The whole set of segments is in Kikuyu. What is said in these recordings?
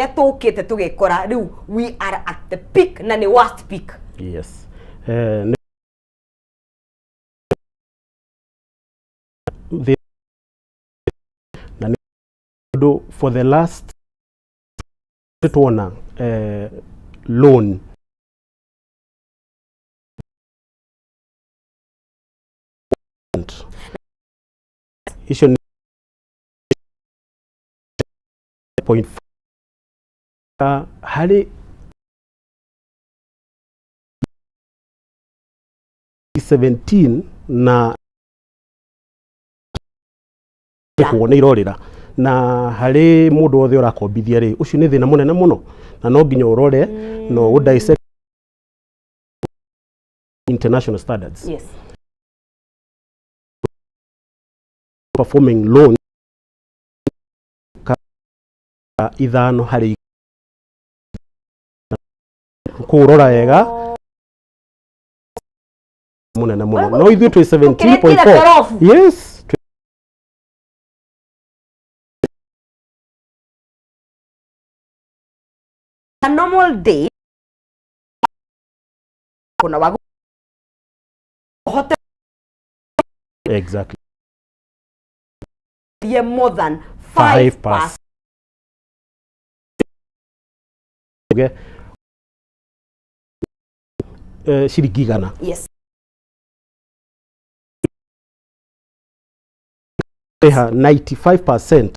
Tũkĩte tũgĩkora rĩu we are at the peak, na nĩ worst peak. Yes, na nĩ ũndũ for the last tuona loan icio nĩ point harĩ 17 na nĩ irorĩra. Na harĩ mũndũ wothe ũrakombithia rĩ, ũcio nĩ thĩna mũnene mũno, na no nginya ũrore na ũ dissect international standards. Performing loan ka 5 harĩ kũrora wega mũnene mũno, no ithuĩ twĩ 17.4. Torobu. Yes. A normal day kuna wagu hote. Be more than 5 5 percent. Uge, ciringi 100. Rĩha 95%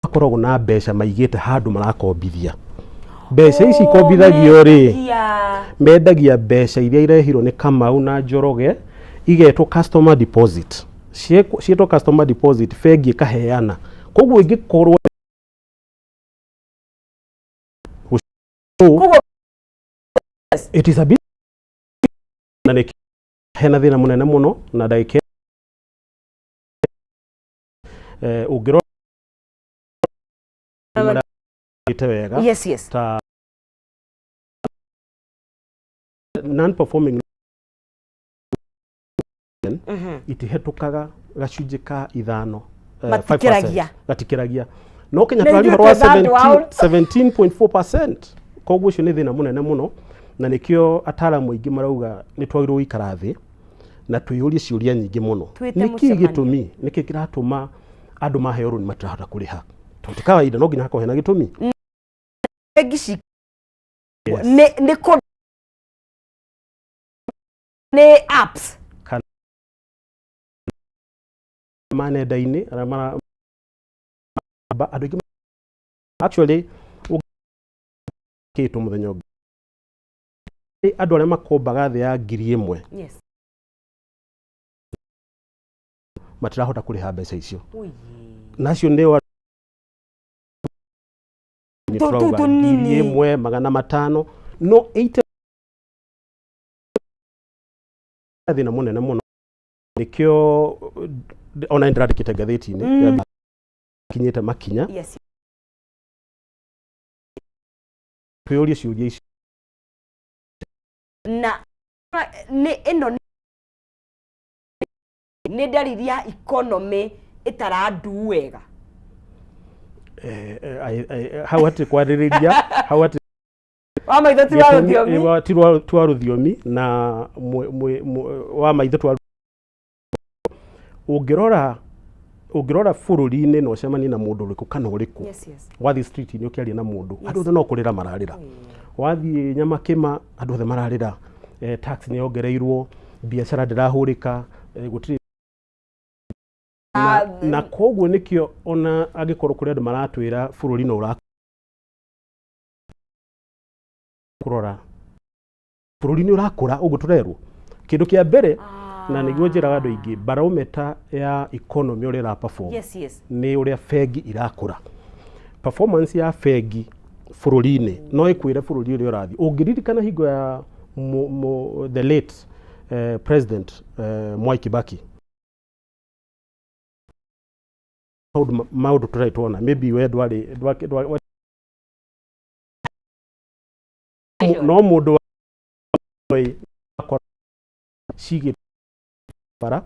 makoragwo na mbeca maigĩte handũ marakombithia. Mbeca ici ikombithagio rĩ, Mendagia. Mendagia mbeca iria irehirwo nĩ Kamau na Njoroge, igetwo customer deposit. Ciĩtwo customer deposit, bengi ĩkaheana. Koguo ingĩkorwo Koguo it is a bit na nĩ hena thĩna mũnene mũno na ndagĩka ũngĩrora wega ta non performing itihetũkaga gacunjĩ ka 5, Matikĩragia. 5%. Gatikĩragia. No Kenya Na tũraria ithuĩ ũhoro wa twĩ third world. 17.4%. Koguo ũcio nĩ thĩna mũnene mũno, na nĩkĩo ataaramu aingĩ marauga nĩ twagĩrĩirwo gũikara thĩ na twĩyũrie ciũria nyingĩ mũno. Twĩte Nĩkĩ mũcemanio. gĩtũmi, nĩkĩ kĩratũma andũ maheo rũni matirahota kũrĩha? Tondũ ti kawaida, no nginya hakorwo hena gĩtũmi. Bengi ci Yes. Nĩ kũ nĩ apps kana ma nenda-inĩ arĩa mara andũ aingĩ actually ũkĩtwo mũthenya ũngĩ, andũ arĩa makombaga thĩ ya 1000 matirahota kũrĩha mbeca icio. Ui. Nacio nĩ nĩ tũrauga tũnini. 1500, no 80 thĩna mũnene mũno. Nĩkĩo ona nĩ ndĩrandĩkĩte ngathĩti-inĩ kinyĩte makinya twĩyũrie ciũria icio. Na nĩ ĩno nĩ ndariri ya economy ĩtarandu wega. Hau hatirĩ kwarĩrĩria, hau hatirĩ Wa maitho ti wa rũthiomi. Ti wa rũthiomi na wa maitho twa ũngĩrora bũrũri-inĩ na ũcemanie na mũndũ ũrĩkũ kana ũrĩkũ, wathiĩ street-inĩ ũkĩaria na mũndũ, andũ othe no kũrĩra mararĩra. Wathiĩ Nyamakĩma, andũ othe mararĩra, tax nĩ yongereirwo, biacara ndĩrahũrĩka, gũtirĩ na koguo nĩkĩo ona angĩkorwo kũrĩ andũ maratwĩra bũrũri no ũra kũrora bũrũri nĩ ũrakũra ũguo tũrerwo. Kĩndũ kĩa mbere, na nĩguo njĩraga andũ aingĩ, barometer ya economy ũrĩa ĩra perform nĩ ũrĩa bengi irakũra. Performance ya bengi bũrũri-inĩ no ĩkwĩre bũrũri ũrĩa ũrathiĩ. Ũngĩririkana hingo ya the late president Mwai Kibaki, maũndũ tũrarĩ tuona maybe we ndwarĩ no mũndũ wa cigĩ bara.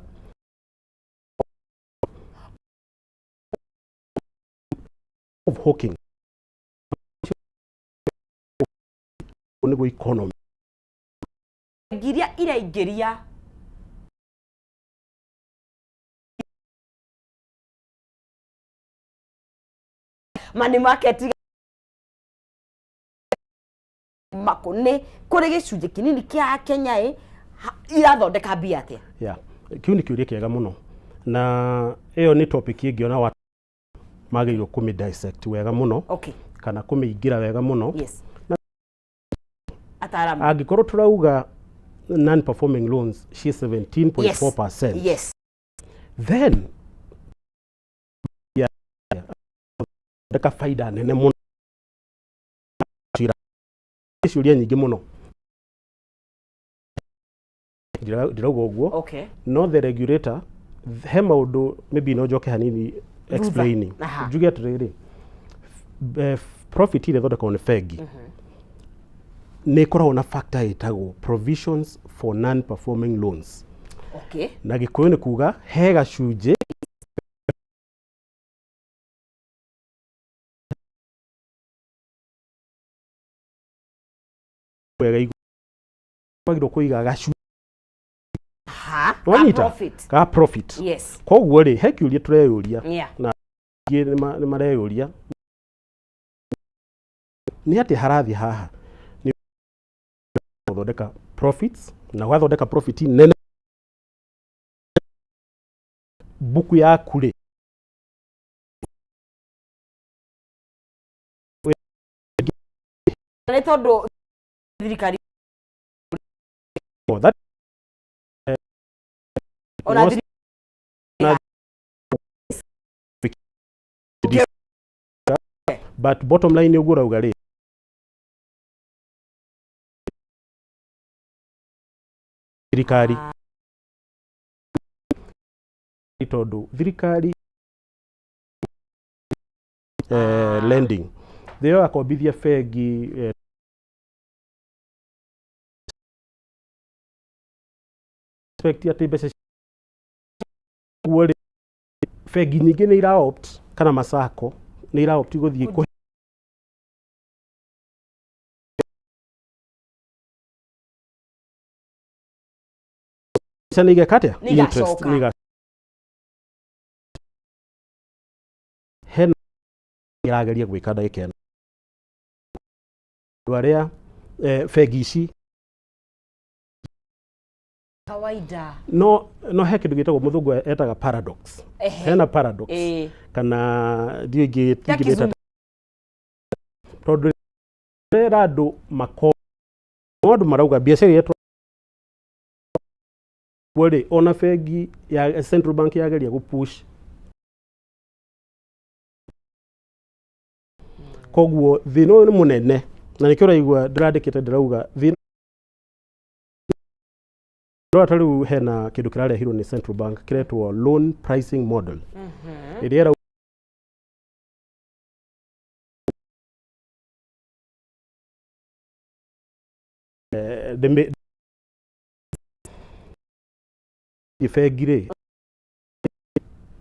of hawking nĩguo economy. Ngiria iraingĩria money market mako nĩ kũrĩ gĩcunjĩ kĩnini kĩa Kenya ĩ irathondeka mbia atĩa? Yeah, kĩu nĩ kĩũria kĩega mũno, na ĩyo nĩ topic ĩngĩ ona wa magĩrĩirwo kũmĩ dissect wega mũno kana kũmĩingĩra wega mũno. Ataaramu. Angĩkorwo tũrauga non performing loans ci 17.4%, then thondeka faida nene mũno, ciũria nyingĩ mũno. Ndirauga ũguo. No the regulator he maũndũ, maybe no njoke hanini explaining. Njuge atĩrĩrĩ, profit ĩrĩa ĩthondekagwo nĩ bengi nĩ ĩkoragwo na factor ĩtagwo provisions for non performing loans. Na Gĩkũyũ nĩ kuga he gacunjĩ wega igũrũ wagĩrĩirwo kũiga gacunjĩ. Ka Wanyita? Profit. Ka profit. Koguo rĩ, he kĩũria tũreyũria na angĩ nĩ mareyũria nĩ atĩ harathiĩ haha nĩ gũthondeka profits na ũgathondeka profit nene buku yaku rĩ. Nĩ tondũ thirikari Oh, that ona But bottom line ũguo ũrauga rĩ, thirikari, tondũ thirikari lending thĩ ĩyo yakombithia bengi expect atĩ mbeca guo rĩ, bengi nyingĩ nĩ ira opt kana masako nĩ ira opt gũthiĩ kũhe mbeca nĩ igeka atĩa? Nĩ Interest igacoka. nĩ hena ĩrageria gwĩka ndagĩka ĩno andũ arĩa bengi ici Kawaida. No he kĩndũ gĩtagwo, mũthũngũ etaga paradox. Hena paradox kana ndiũ ingĩ Ta ingĩmĩta Kizungu. Tondũ rera andũ mako no andũ marauga biacara ĩrĩa rĩ, ona bengi ya central bank yageria gũ push. Koguo thĩna ũyũ nĩ mũnene, na nĩkĩo ũraigua ndĩrandĩkĩte ndĩrauga thĩna ndĩrona ta rĩu hena kĩndũ kĩrarehirwo nĩ central bank kĩretwo loan pricing model ĩrĩa ĩrauga bengi rĩ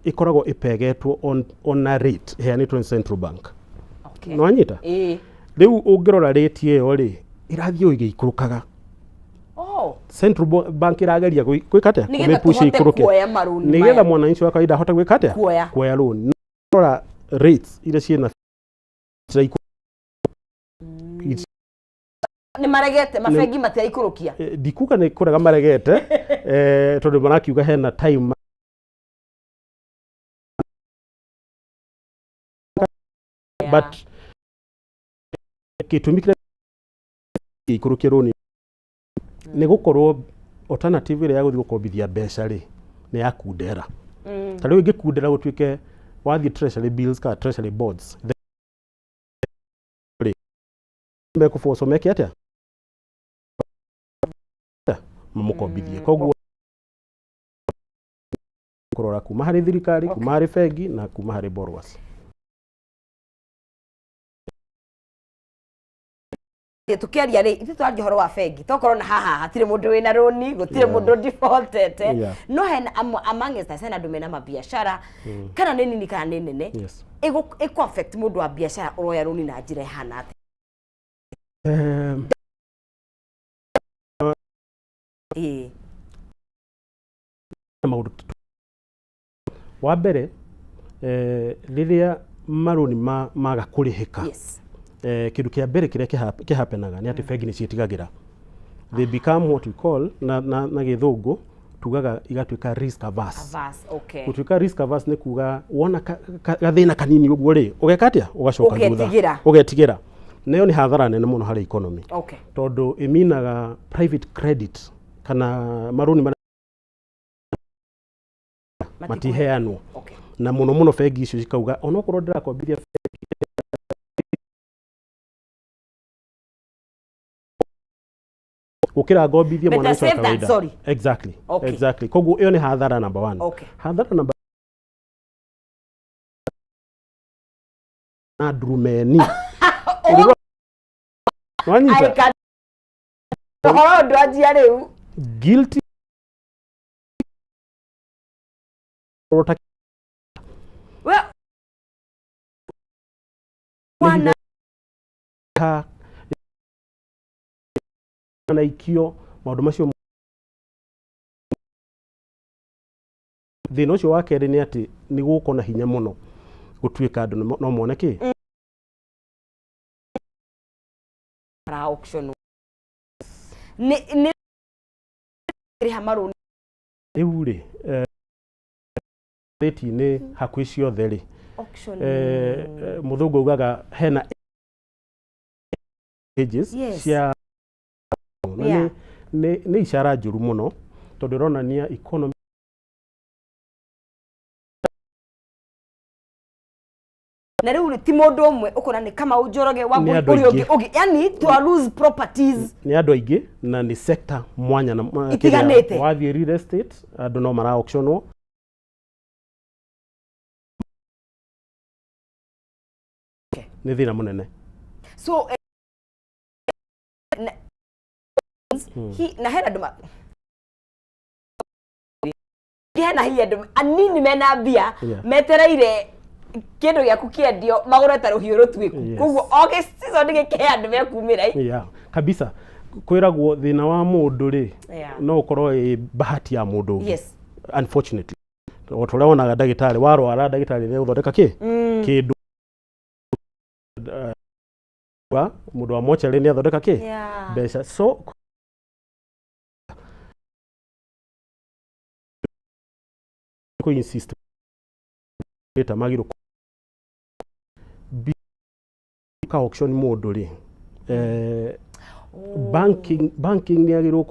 ĩkoragwo ĩpegetwo on a rate ĩheanĩtwo nĩ central bank. Nĩwanyita? Ĩĩ. Rĩu ũngĩrora rate ĩyo rĩ, ĩrathiĩ o ĩgĩikũrũkaga. Central bank ĩrageria gwĩka atĩa? Nĩgetha Kũmĩpush tũhote ĩikũrũke kuoya marũni nĩgetha maya. mwananchi wa kawaida ahote gwĩka atĩa? Kuoya. Kuoya loan. Rora rates iria ciĩna Nĩ maregete, mabengi matiraikũrũkia. Ndikuga nĩ kũrega maregete, tondũ marakiuga hena time but gĩtũmi kĩrĩa gĩikũrũkie rũni nĩ gũkorwo alternative ĩrĩa ya gũthiĩ gũkombithia mbeca rĩ, nĩ ya kundera. Ta rĩu ĩngĩkundera gũtuĩke wathiĩ treasury bills kana treasury bonds rĩ, mekũbocwo meke atĩa mamũkombithie. Koguo kũrora kuma harĩ thirikari, kuma harĩ bengi na kuma harĩ borrowers. Tukiaria rĩ, ithuĩ twaria ũhoro wa bengi, tokorwo na haha hatirĩ mũndũ wĩna rũni, gũtirĩ mũndũ defaultete, no hena amongst us hena andũ mena mabiacara, kana nĩ nini kana nĩ nene. Ĩkũ affect mũndũ wa biacara ũroya rũni na njĩra ĩhana atĩa? Ĩĩ. Maũndũ wa mbere, rĩrĩa marũni maga kũrĩhĩka, kĩndũ kĩa mbere kĩrĩa kĩhapenaga nĩ atĩ bengi nĩ ciĩtigagĩra. They become what we call na gĩthũngũ tugaga igatuĩka risk averse. Averse, okay. Gũtuĩka risk averse nĩ kuga wona gathĩna kanini ũguo rĩ, ũgeka atĩa? Ũgacoka thutha. Ũgetigĩra. Ũgetigĩra. Na ĩyo nĩ hathara nene mũno harĩ economy, tondũ ĩminaga private credit kana marũni marĩa matiheanwo. Na mũno mũno bengi icio cikauga onokorwo ndĩrakombithia bengi gũkĩra ngombithie Better mwananchi wa safe than kawaida. sorry. Exactly. Exactly. Koguo ĩyo nĩ hathara number one. Hathara number na ndurumeni. Wanyita? I can ũhoro ndwanjia rĩu. Guilty ta We wana ha na ikio maũndũ macio. Thĩna ũcio wa kerĩ nĩ atĩ nĩ gũgũkorwo na hinya mũno gũtuĩka andũ no mone kĩ Ra auction nĩ rĩha marũni. Rĩu rĩ, thĩti-inĩ hakuhĩ ciothe rĩ, auction mũthũngũ augaga hena pages cia na nĩ icara njũru mũno tondũ ĩronania economy. Na rĩu rĩ, ti mũndũ ũmwe, ũkona nĩ Kamau Njoroge wa Nĩ andũ ũrĩa aingĩ. ũngĩ ũngĩ, yani to lose properties. Nĩ andũ aingĩ na nĩ sector mwanya na Itiganĩte. Kĩrĩa wathiĩ real estate, andũ no mara auctionwo. Nĩ thĩna mũnene. So na hena andũ hena hihi andũ anini mena mbia metereire kĩndũ gĩaku kĩendio magũre ta rũhiũ rũtuĩku. Koguo o gĩ season gĩkĩ he andũ mekumĩra. Yeah, kabisa. Kwĩragwo thĩna wa mũndũ rĩ, no ũkorwo ĩ bahati ya mũndũ ũngĩ. Unfortunately, o ta ũrĩa wonaga ndagĩtarĩ, warwara ndagĩtarĩ nĩ egũthondeka kĩ kĩndũ wa mũndũ wa mocarĩ nĩ athondeka kĩ mbeca, so kũ insist ta magirwo ka auction mũndũ rĩ, banking nĩ agĩrĩirwo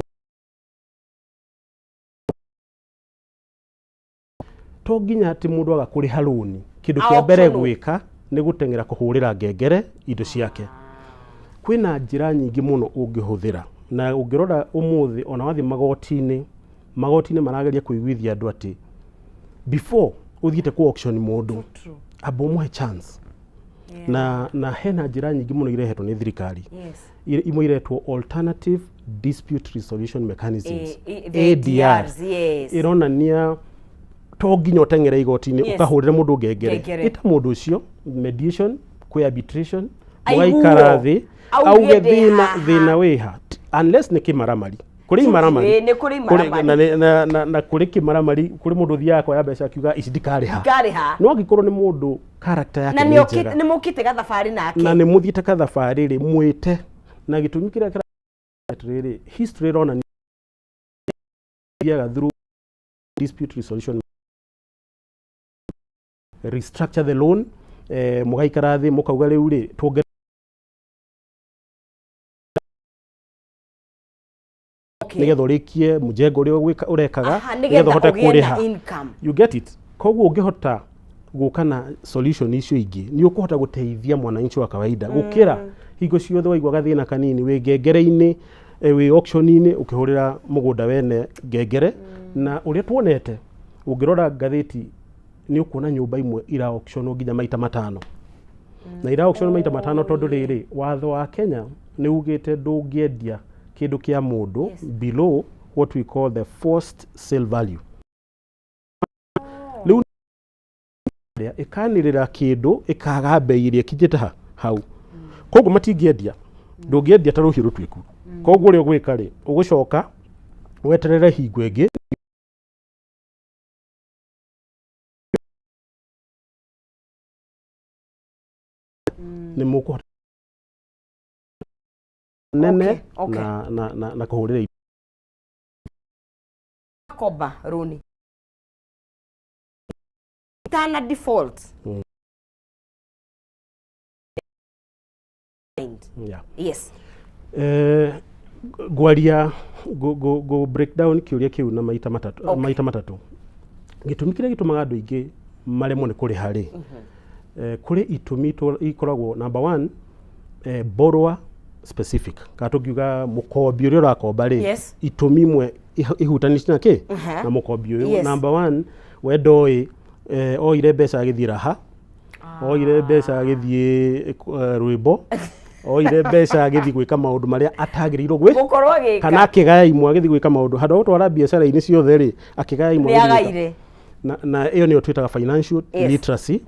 to nginya atĩ mũndũ aga kũrĩha rũni, kĩndũ kĩa mbere Auctionwo. Gwĩka nĩ gũteng'era kũhũrĩra ngengere indo ciake. Kwĩna njĩra nyingĩ mũno ũngĩhũthĩra, na ũngĩrora ũmũthĩ ona wathiĩ magoti-inĩ, magoti-inĩ marageria kũiguithia andũ atĩ before ũthiĩte kũ auction mũndũ, amba ũmũhe chance. Na hena njĩra nyingĩ mũno irehetwo nĩ thirikari. Imwe iretwo alternative dispute resolution mechanisms. The ADR. ADRs, yes. Ĩronania to nginya ũteng'ere igoti-inĩ ũkahũrĩre mũndũ ngengere. Ngengere. Ĩta mũndũ ũcio mediation, kwĩ arbitration, Aiguo. mũgaikara thĩ, Auge auge ndĩ thĩna haha. Thĩna wĩha, unless nĩ kĩmaramari, kũrĩ imaramari. Ĩĩ, nĩ kũrĩ imaramari. Na kũrĩ kĩmaramari, kũrĩ mũndũ ũthiaga kuoya mbeca akiuga ici ndikarĩha. Ngarĩha. No angĩkorwo nĩ mũndũ character yake Na nĩ njega, nĩ mũkĩte gathabarĩ nake, na nĩ mũthiĩte kathabarĩ rĩ, mwĩte na gĩtũmi kĩrĩa kĩra atĩrĩrĩ, history ĩronania thiaga through dispute resolution, restructure the loan, mũgaikara thĩ mũkauga rĩu rĩ tuongerere nĩgetha ũrĩkie mũjengo ũrĩa ũrekaga, nĩgetha nĩgetha ũhote ũgĩe na kũrĩha. income. You get it? Koguo ũngĩhota gũka na solution icio ingĩ, nĩ ũkũhota gũteithia mwananchi wa kawaida gũkĩra hingo ciothe waigua gathĩna kanini wĩ ngengere-inĩ, wĩ auction-inĩ ũkĩhũrĩra mũgũnda wene ngengere. Na ũrĩa tuonete, ũngĩrora ngathĩti nĩ ũkuona nyũmba imwe ira auctionwo nginya maita 5, na ira auction maita 5 tondũ rĩrĩ watho wa Kenya Nĩ ugĩte ndũngĩendia kĩndũ kĩa mũndũ below what we call the forced sale value. Rĩu ĩrĩa ĩkanĩrĩra kĩndũ ĩkaga mbei ĩrĩa ĩkinyĩte ha hau, koguo matingĩendia. Ndũngĩendia ta rũhiũ rũtuĩku. Koguo ũrĩa ũgwĩka rĩ, ũgũcoka weterere hingo ĩngĩ. Nĩ mũkũhota nene na kũhũrĩra. Komba rũni tana default. Yes. Ngwaria ngũ break down kĩũria kĩu na maita matatũ. Maita matatũ. Gĩtũmi kĩrĩa gĩtũmaga andũ aingĩ maremwo nĩ kũrĩha rĩ, kũrĩ itũmi ikoragwo. Number one, borrower specific, kana tũngiuga mũkombi ũrĩa ũrakomba rĩ, itũmi imwe ihutanĩtie na kĩ na mũkombi ũyũ. Number one, we ndoĩ, oire mbeca agĩthiĩ raha, oire mbeca agĩthiĩ rwĩmbo, oire mbeca agĩthiĩ gwĩka maũndũ marĩa atagĩrĩirwo gwĩ gũkorwo agĩka. Kana akĩgaya imwe agĩthiĩ gwĩka maũndũ handũ ha gũtwara biacara-inĩ ciothe rĩ, akĩgaya imwe nĩ agĩthiĩ gwĩka. Agaire. Na ĩyo nĩyo twĩtaga financial literacy.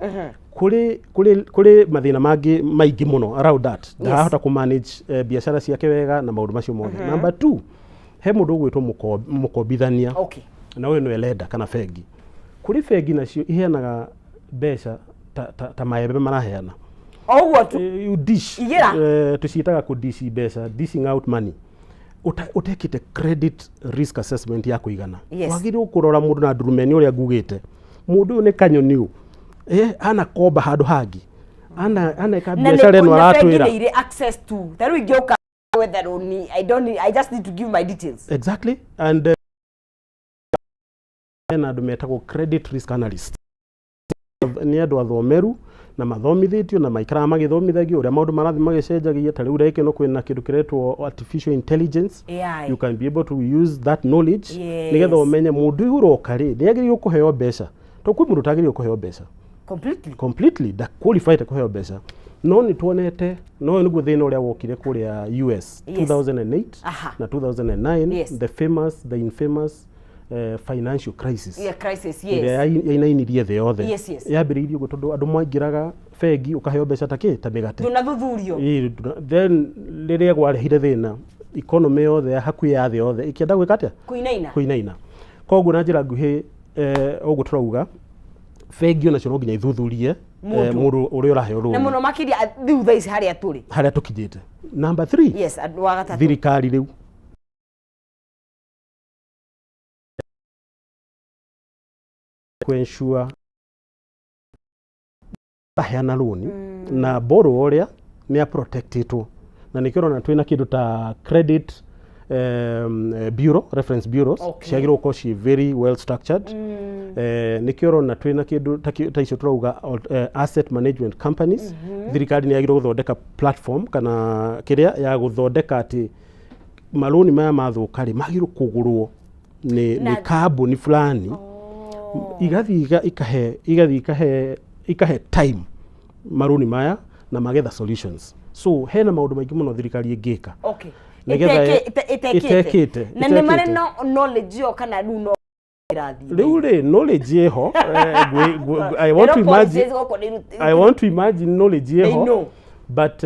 Kũrĩ mathĩna mangĩ maingĩ mũno around that. Ndarahota kũ manage biacara ciake wega na maũndũ macio mothe. Number two, he mũndũ ũgwĩtwo mũkombithania, na ũyũ nĩwe lender kana bengi. Kũrĩ bengi nacio iheanaga mbeca ta maembe maraheana. O ũguo tu. You dish. Igĩra. Tũciĩtaga kũ dish mbeca, dishing out money ũtekĩte credit risk assessment ya kũigana. Wagĩrĩirwo kũrora mũndũ na ndurumeni ũrĩa ngugĩte, mũndũ ũyũ nĩ kanyoni ũ, ana komba handũ hangĩ, ana aneka Na biacara ĩno na bengi aratwĩra. Nĩ irĩ access to ta rĩu ingĩũka gwetha rũni, I don't need, I just need to give my details. Exactly, and hena andũ metagwo credit risk analyst. Nĩ andũ athomeru na mathomithĩtio na maikaraga magĩthomithagio ũrĩa maũndũ marathiĩ magĩcenjagia. Ta rĩu ndagĩka ĩno kwĩna kĩndũ kĩretwo artificial intelligence. AI. You can be able to use that knowledge nĩgetha ũmenye mũndũ ũyũ ũroka rĩ, nĩ agĩrĩirwo kũheo mbeca, tondũ kwĩ mũndũ ũtagĩrĩirwo kũheo mbeca. Completely. Completely nda qualified kũheo mbeca. No nĩ tuonete, no ũyũ nĩguo thĩna ũrĩa wokire kũrĩa US 2008 na 2009, the infamous financial crisis crisis, ĩrĩa yainainirie thĩ yothe. Yambĩrĩirie ũguo tondũ andũ maingĩraga bengi ũkaheo mbeca ta kĩ, ta mĩgate. Ndũnathuthurio. Ĩĩ, then rĩrĩa kwarehire thĩna, economy yothe ya hakuhĩ ya thĩ yothe ĩkĩenda gwĩka atĩa? Kũinaina. Kũinaina. Koguo na njĩra nguhĩ, ũguo tũrauga bengi onacio no nginya ithuthurie Mũndũ. Mũndũ ũrĩa ũraheo na rũni. Mũno makĩria rĩu thaa ici harĩa tũrĩ. Harĩa tũkinyĩte. Number three, Yes, wa gatatũ. Thirikari rĩu kũ ensure aheana rũni na borrower ũrĩa nĩ aprotectĩtwo, na nĩkĩo ũrona twĩna kĩndũ ta credit bureau, reference bureaus. Ciagĩrĩirwo gũkorwo ciĩ very well structured. Nĩkĩo ũrona twĩna kĩndũ ta icio tũrauga asset management companies. Thirikari nĩ yagĩrĩirwo gũthondeka platform kana kĩrĩa ya gũthondeka atĩ marũni maya mathũka rĩ, magĩrĩirwo kũgũrwo nĩ kambuni fulani, igathiĩ ikahe time marũni maya na magetha solutions. So hena maũndũ maingĩ mũno thirikari ĩngĩka nĩgetha Ĩtekĩte. Ĩtekĩte, Na nĩ marĩ ĩtekĩte. no knowledge ĩyo kana rĩu no ĩrathiĩ? Rĩu rĩ, knowledge ĩho. I want to Ĩno imagine policies gũkũ nĩ I want to imagine knowledge They ĩho know. But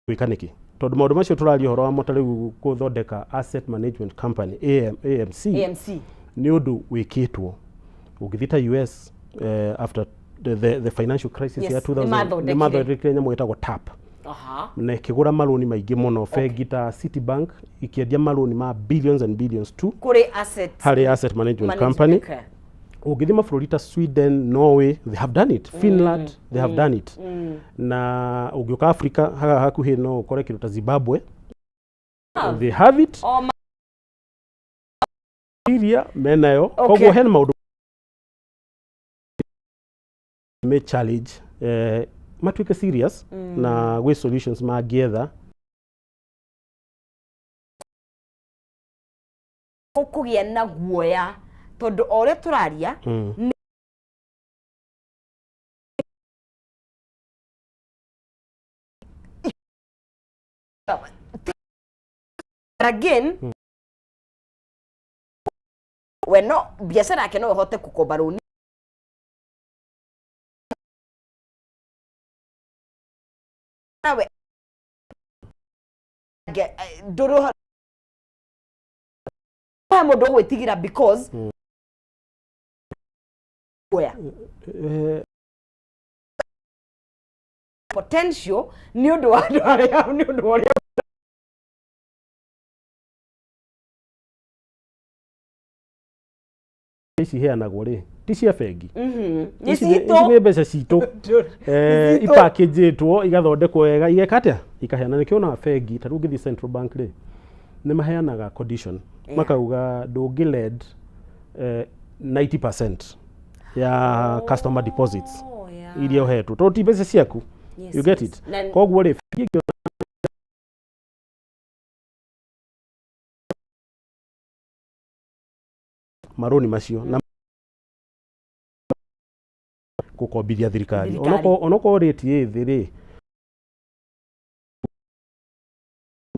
gwĩka nĩkĩ? Tondũ maũndũ macio tũraria ũhoro wamo, ta rĩu gũthondeka asset management company, AMC, AMC. Nĩ ũndũ wĩkĩtwo. Ũngĩthiĩ ta US, after the financial crisis ya 2000, nĩmathondekire. nĩ mathondekire nyamũ ĩtagwo TARP na ĩkĩgũra marũni maingĩ mũno. Bengi ta Citibank ikĩendia marũni ma billions and billions to kũrĩ asset harĩ asset management company. Ũngĩthiĩ mabũrũri ta Sweden, Norway, they have done it. Finland, they have done it. Na ũngĩũka Africa haha hakuhĩ, no ũkore kĩndũ ta Zimbabwe, they have it. O Nigeria menayo. Koguo hena maũndũ me challenge, matuĩke serious na gwĩ solutions mangĩetha. Kũgĩa na guoya tondũ o ũrĩa tũraria Again, we no biacara yake no ĩhote kũkomba rũni. Nawe ndũrĩ he mũndũ ũgwĩtigĩra because oya potential nĩ ũndũ wa andũ arĩa, nĩ ũndũ wa ũrĩa. Ici iheanagwo rĩ, ti cia bengi. Nĩ Ici ici citũ. Nĩ mbeca citũ. Citũ. Ipakĩnjĩtwo, igathondekwo wega, igeka atĩa, ikaheana. Nĩkĩo onaga bengi ta rĩu ũngĩthiĩ Central Bank rĩ, nĩ maheanaga condition, makauga ndũngĩ lend 90% ya customer deposits iria ũhetwo, tondũ ti mbeca ciaku. You get it? Koguo rĩ, bengi ĩngĩona marũni macio na gũkombithia thirikari, Thirikari. Onokorwo rate ĩ thĩ rĩ,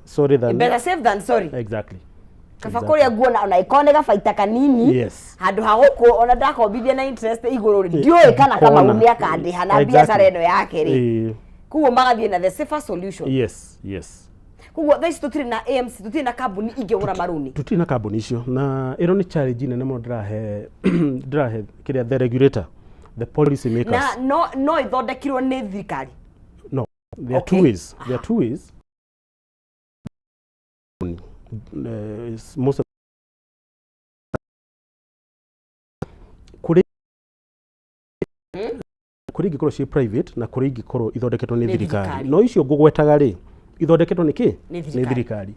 sorry than Better safe than sorry. Exactly. Kaba kũrĩa nguona ona ĩkorwo nĩ gabaita kanini handũ ha gũkũ ona ndakombithia na interest igũrũ rĩ, ndiũĩ kana Kamau Ndikona. nĩ akandĩha na biacara ĩno yake rĩ. Koguo magathiĩ na the safer solution. Koguo thaa ici tũtirĩ na AMC, tũtirĩ na kambuni ingĩgũra marũni. Tũtirĩ na kambuni icio, na ĩno nĩ challenge nene mũno ndĩrahe kĩrĩa, the regulator, the policy makers. Na no ĩthondekirwo nĩ thirikari? No, there are two ways. There are two ways. Most of kũrĩ ingĩkorwo ciĩ private na kũrĩ ingĩkorwo ithondeketwo nĩ Nĩ thirikari. thirikari. No icio ngũgwetaga rĩ, ithondeketwo nĩ kĩ? Nĩ Nĩ thirikari. thirikari.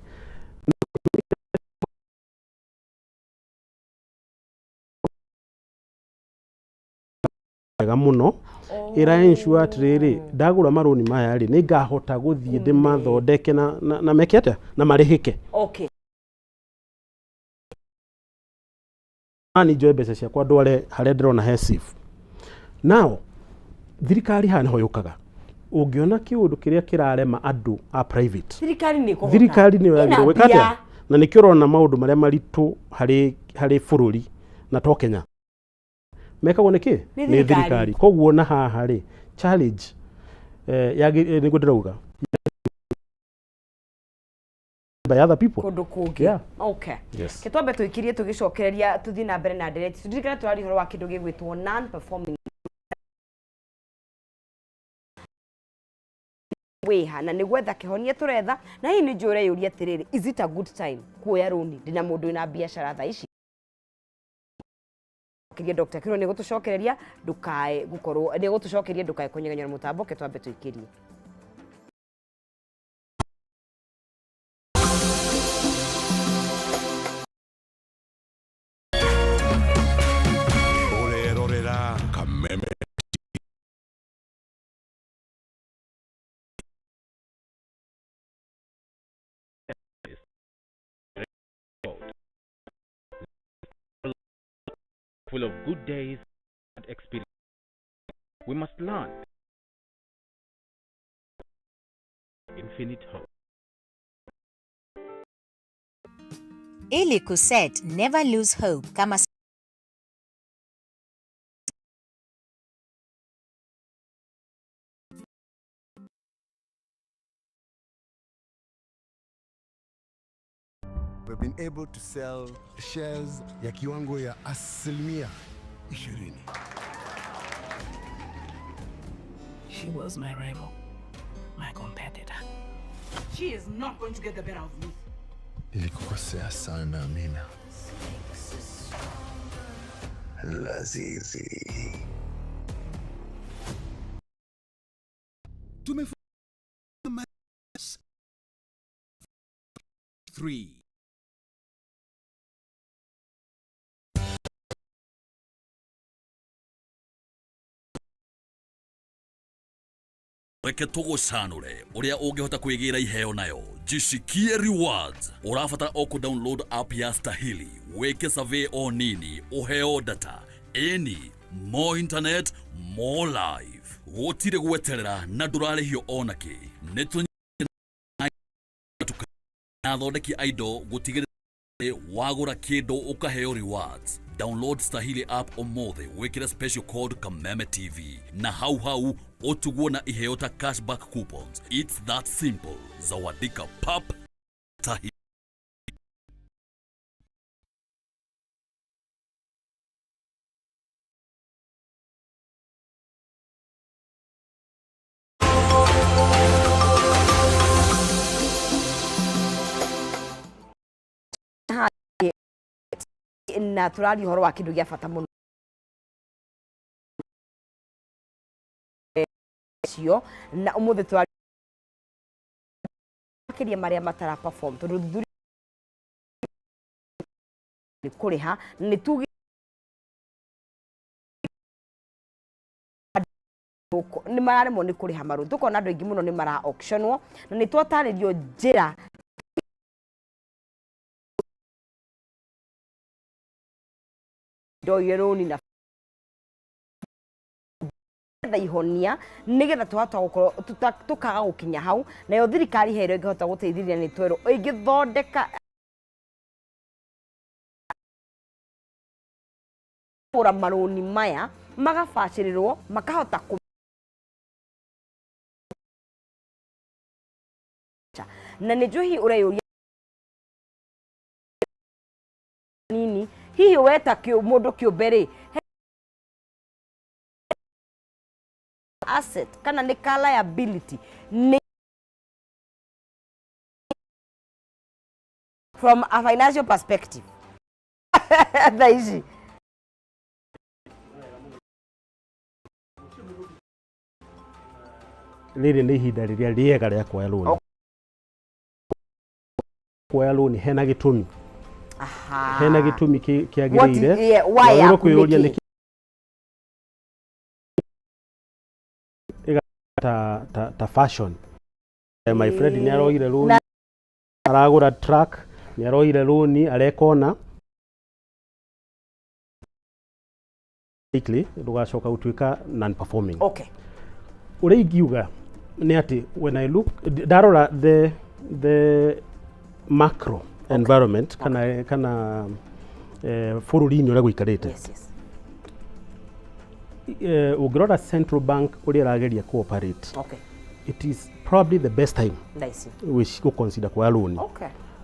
Wega mũno ĩra ensure atĩrĩrĩ, ndagũra marũni maya rĩ, nĩ ngahota gũthiĩ ndĩmathondeke na meke atĩa na marĩhĩke. Nani njoe mbeca ciakwa ndware harĩa ndĩrona he safe. Now thirikari haha nĩho yũkaga, ũngĩona kĩũndũ kĩrĩa kĩrarema andũ a private, Thirikari nĩ ĩkũhota. Thirikari nĩyo Ĩna yagĩrĩirwo gwĩka atĩa? mbia. Na nĩkĩo ũrona maũndũ marĩa maritũ harĩ bũrũri na to Kenya mekagwo nĩ kĩ? Nĩ thirikari. Koguo na haha rĩ, challenge nĩguo ndĩrauga by other people. Kũndũ kũngĩ. Okay. Yes. Ke twambe tũikirie, tũgĩcokereria tũthiĩ na mbere na ndereti. Tũririkane tũraria ũhoro wa kĩndũ gĩgwĩtwo non performing wĩha, na nĩ gwetha kĩhonia tũretha. Na hihi nĩ njũre yũria atĩrĩrĩ, is it a good time kuoya rũni ndĩna mũndũ wĩna biacara thaa ici? Kiria Dr. Kiro nĩ gũtũcokereria, ndũkae gũkorwo nĩ gũtũcokeria, ndũkae kũnyegenyera mũtambo. Ke twambe tũikĩrie. Ũrerorera Kameme. Full of good days and experience. We must learn infinite hope. Ili kuset never lose hope kama We've been able to sell shares ya kiwango ya 20%. She was my rival, my competitor. She is not going to get the better of me. Nilikukosea sana, Amina. Lazizi. Tumefunga 3. Reke tũgũcanũre ũrĩa ũngĩhota kwĩgĩra iheo nayo. Jishikie rewards. Ũrabatara o kũ download app ya Stahili, wĩke survey o nini, ũheo data ĩni, more internet, more life. Gũtirĩ gweterera na ndũrarĩhio ona kĩ. Nĩ tũ Na athondeki a indo gũtigĩrĩra wagũra kĩndũ ũkaheo rewards. Download Stahili app ũmũthĩ, wĩkĩre special code Kameme TV na hau hau ũtugwo na iheo ta cashback coupons. It's that simple. Zawadika pap Stahili. Na tũraria ũhoro wa kĩndũ gĩa bata mũno cio, na ũmũthĩ tũraria makĩria marĩa matara perform, tondũ thuthuria nĩ kũrĩha nĩ tuge nĩ mararemwo nĩ kũrĩha marũni. Tũkona andũ aingĩ mũno nĩ mara auctionwo, na nĩ twatarĩrio njĩra ndoire rũni na etha ihonia nigetha twahota gũkorwo tũkaga gũkinya hau. Nayo thirikari he ĩrĩa ĩngĩhota gũteithĩrĩria, nĩ twerwo ĩngĩthondeka kũgũra marũni maya magabacĩrĩrwo makahota kũ na nĩ njũĩ hihi ũreyũria nini, hihi weta mũndũ kĩũmbe rĩ, asset kana nĩ ka liability? Nĩ from a financial perspective thaa ici. Rĩrĩ nĩ ihinda rĩrĩa rĩega rĩa kuoya rũni. Kuoya rũni hena gĩtũmi. Hena gĩtũmi kĩagĩrĩire. Yeah, why Wagĩrĩirwo yaku kwĩyũria nĩkĩ? Nĩkĩ ta fashion. My friend nĩ aroire rũni, aragũra truck, nĩ aroire rũni, arekona likely ndũgacoka gũtuĩka non performing. Ũrĩa ingiuga nĩ atĩ when I look, ndarora the macro environment kana bũrũri-inĩ ũrĩa gũikarĩte, ũngĩrora central bank ũrĩa ĩrageria cooperate, it is probably the best time Nice. Gũconsider kuoya loan.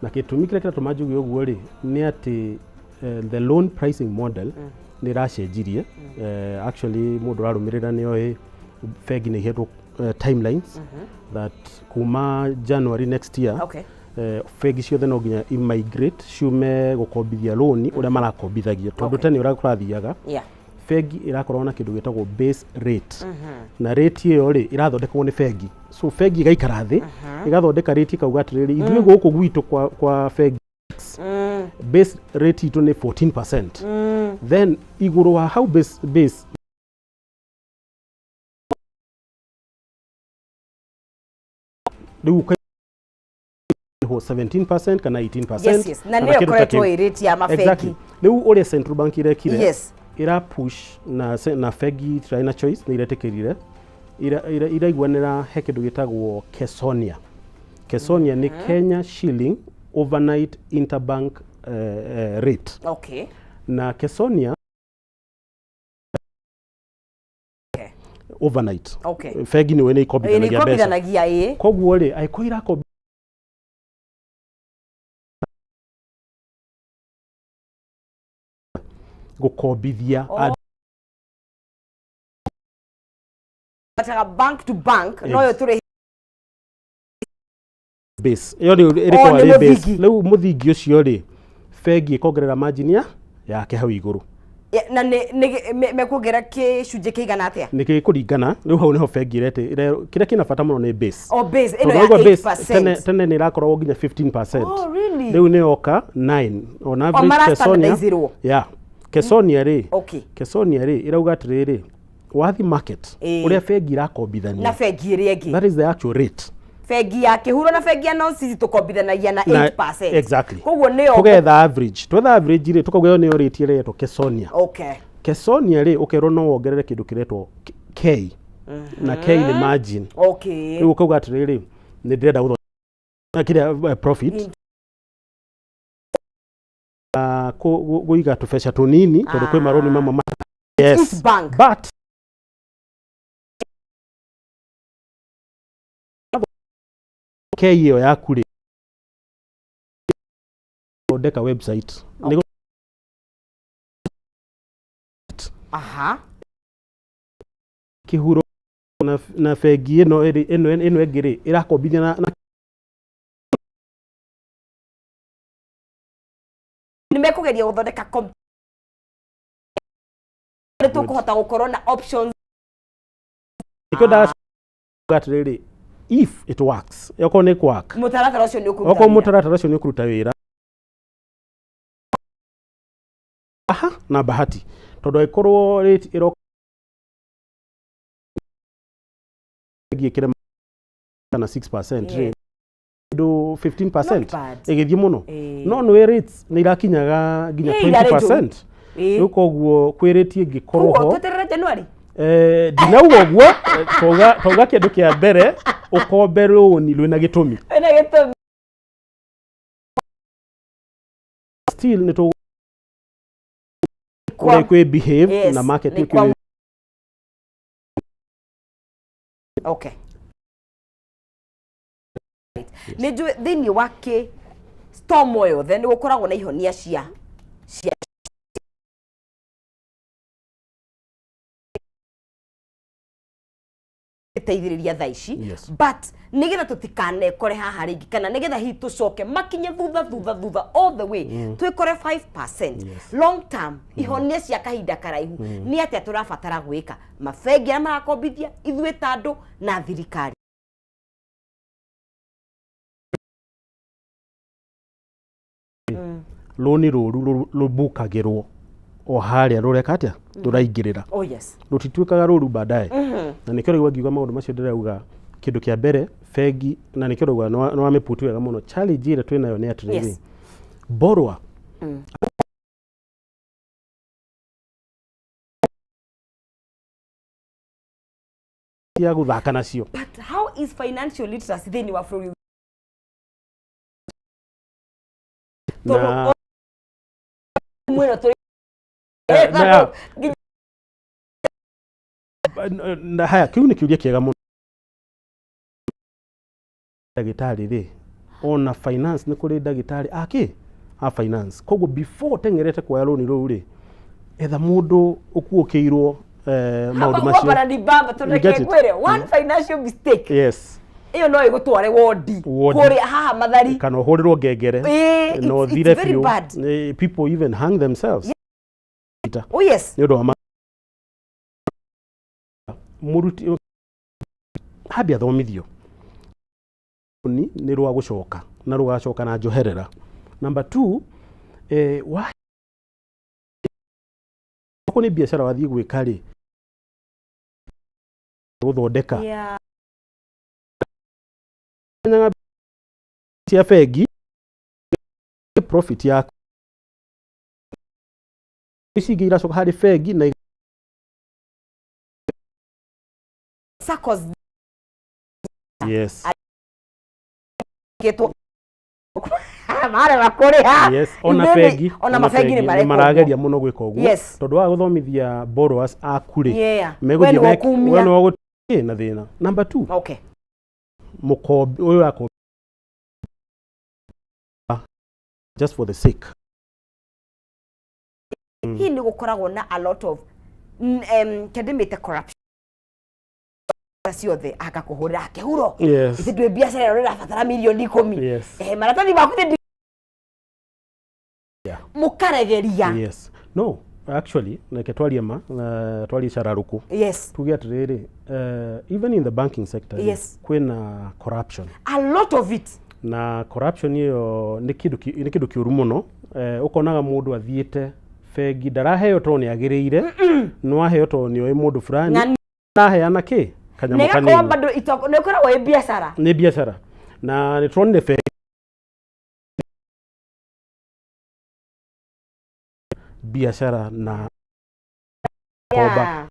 Na gĩtũmi kĩrĩa kĩratũma njuge ũguo rĩ, nĩ atĩ the loan pricing model nĩ ĩracenjirie. Actually mũndũ ũrarũmĩrĩra nĩ oĩ bengi nĩ ihetwo timelines that kuma January next year, bengi ciothe no nginya imigrate ciume gũkombithia loan ũrĩa marakombithagia, tondũ tene ũrĩa kũrathiaga, bengi ĩrakorwo na kĩndũ gĩtagwo base rate, na rate ĩyo rĩ, ĩrathondekwo nĩ bengi. So bengi ĩgaikara thĩ, ĩgathondeka rate, ĩkauga atĩrĩrĩ, ithuĩ gũkũ gwitũ kwa bengi base rate itũ nĩ 14%. Then igũrũ wa hau base rĩu ũkaihwo 17% kana 18%. Yes. Na kana nĩyo kĩndũ ta ĩkoretwo kĩu. ĩ rate ya mabengi. Exactly. Rĩu ũrĩa central bank irekire, ira push na bengi itirarĩ na choice, nĩ iretĩkĩrire, iraiguanĩra he kĩndũ gĩtagwo Kesonia. Kesonia nĩ Kenya shilling overnight interbank rate. Na Kesonia overnight, bengi nĩwe nĩ Ĩ, nĩ ikombithanagia mbeca. ikombithanagia, ĩ. Koguo rĩ, angĩkorwo irakombi gũkombithia andũ. Bataga bank to bank no yo tũrĩ Base ĩyo rĩu ĩrĩkoragwo nĩ ĩrĩ base. Mũthingi. Rĩu mũthingi ũcio rĩ, bengi ĩkongerera margin ya yake hau igũrũ. Na nĩ mekuongerera gĩcunjĩ kĩigana atĩa? Nĩ gĩkũringana. Rĩu hau nĩho bengi ĩrete kĩrĩa kĩna bata mũno nĩ base. O base ĩno Tondũ ya waigua base, 8%. tene nĩ ĩrakoragwo nginya 15%. Oh, really? Rĩu nĩ yoka 9 on average. Mara Kesonia. standardizirwo. Yeah, Kesonia rĩ, Kesonia rĩ, ĩrauga atĩrĩrĩ, wathi market, ũrĩa bengi irakombithania na bengi ĩrĩa ĩngĩ, that is the actual rate. Bengi ya kĩhuro na bengi ya nonsizi tũkombithanagia na 8%. Exactly. Koguo nĩyo Tũgetha average, twetha average rĩ, tũkauga ĩyo nĩyo rate ĩrĩa ĩretwo Kesonia. Kesonia rĩ, ũkerwo no wongerere kĩndũ kĩretwo K, na K nĩ margin. Rĩu ũkauga atĩrĩrĩ, nĩ ndĩrenda gũthondeka kĩrĩa profit. kũiga tũbeca tũnini tondũ kwĩ marũni mamwe ma yes Each bank. But kei ĩyo yaku rĩ, thondeka website. Nĩ kĩhuro na bengi ĩno ĩrĩ ĩno ĩngĩ rĩ ĩrakombithia na Nĩ mekũgeria gũthondeka nĩ tũkũhota gũkorwo na options. Nĩkĩo ndaga atĩrĩrĩ, if it works, okorwo nĩ work, mũtaratara ũcio nĩ ũkũruta okorwo wĩra. Mũtaratara ũcio nĩ ũkũruta wĩra aha na bahati, tondũ angĩkorwo rate ĩroka ĩkĩre kana 6% rĩ, kĩndũ 15% Not bad. Ĩgĩthiĩ mũno. No nĩ rates nĩ irakinyaga nginya Ĩĩ, irarĩ 20%. Rĩu koguo kwĩ rate ĩngĩkorwo Koguo ho. tweterere January. Ndinauga ũguo, twauga kĩndũ kĩa mbere, ũkombe rũni rwĩna gĩtũmi. Wĩna gĩtũmi. Still nĩ tũ ũrĩa kwĩ behave na market nĩ nĩ kwĩ Okay, nĩ njũĩ thĩinĩ wa kĩ storm o yothe nĩ gũkoragwo na ihonia cia teithĩrĩria thaa ici. But nĩgetha tũtikanekore haha rĩngĩ, kana nĩgetha hihi tũcoke makinye thutha thutha thutha all the way, twĩkore 5% long term, ihonia cia kahinda karaihu nĩ atĩa tũrabatara gwĩka, mabengi arĩa marakombithia, ithuĩ ta andũ na thirikari? Rũni rũru rũbukagĩrwo o harĩa rũreka atĩa, rũraingĩrĩra. Oh yes. Rũtituĩkaga rũru baadaye, na nĩkĩo rĩu angiuga maũndũ macio ndĩrauga, kĩndũ kĩa mbere bengi, na nĩkĩo rauga nĩ wamĩputi wega mũno. Challenge ĩrĩa twĩ nayo nĩ atĩrĩrĩ, borrower cia gũthaka nacio. But how is financial literacy thĩinĩ wa bũrũri? Na Mwĩno tũrĩ na haya, kĩu nĩ kĩũria kĩega mũno. Ndagĩtarĩ rĩ, ona finance nĩ kũrĩ ndagĩtarĩ akĩ a finance. Koguo before ũteng'erete kuoya rũni rũu rĩ, etha mũndũ ũkuũkĩirwo maũndũ macio. Kwambara ni bamba tondũ You get reke it? ngwĩre, one financial mistake ĩyo no ĩgũtware wondi Wodi. kũrĩa haha Mathari. Kana ũhũrĩrwo ngengere na ũthire It's very biũ. bad. People even hang themselves Oh yes. nĩ ũndũ wa mũruti hambi athomithio ni nĩ rwa gũcoka na rũgacoka na njoherera. Number two, wa okorwo nĩ biacara wathiĩ gwĩka rĩ, gũthondeka menyaga cia bengi profit yaku, ici ingĩ iracoka harĩ bengi na Saccos. Gĩtwo marema kũrĩha. Yes, ona Ithuĩ bengi ona mabengi nĩ nĩ mareka marageria ũguo. mũno gwĩka ũguo, tondũ waga gũthomithia borrowers aku rĩ, We nĩwe ũkumia. we nĩwe ũgũthiĩ na thĩna. Number two, mũkombi ũyũ ũrakomba just for the sake. Hihi nĩ gũkoragwo na a lot of kendĩmĩte corruption ciothe agakũhũrĩra akĩhuro? Yes. Ithe ndwĩ biacara ĩno ĩrabatara mirioni 10. Maratathi maku nĩ mũkaregeria. Yes, no, actually reke twarie ma, twarie cararũkũ. Tuge atĩrĩrĩ, even in the banking sector rĩ, kwĩna corruption. A lot of it. Na corruption ĩyo nĩ kĩndũ kĩũru mũno. Ũkonaga mũndũ athiĩte bengi ndaraheo tondũ nĩ agĩrĩire, no aheo tondũ nĩ oĩ mũndũ fulani araheana kĩ kanyamũ Na ĩgakorwo kanini. bado nĩ ĩkoragwo ĩ biacara. Nĩ biacara, na nĩ turonire bengi biacara na komba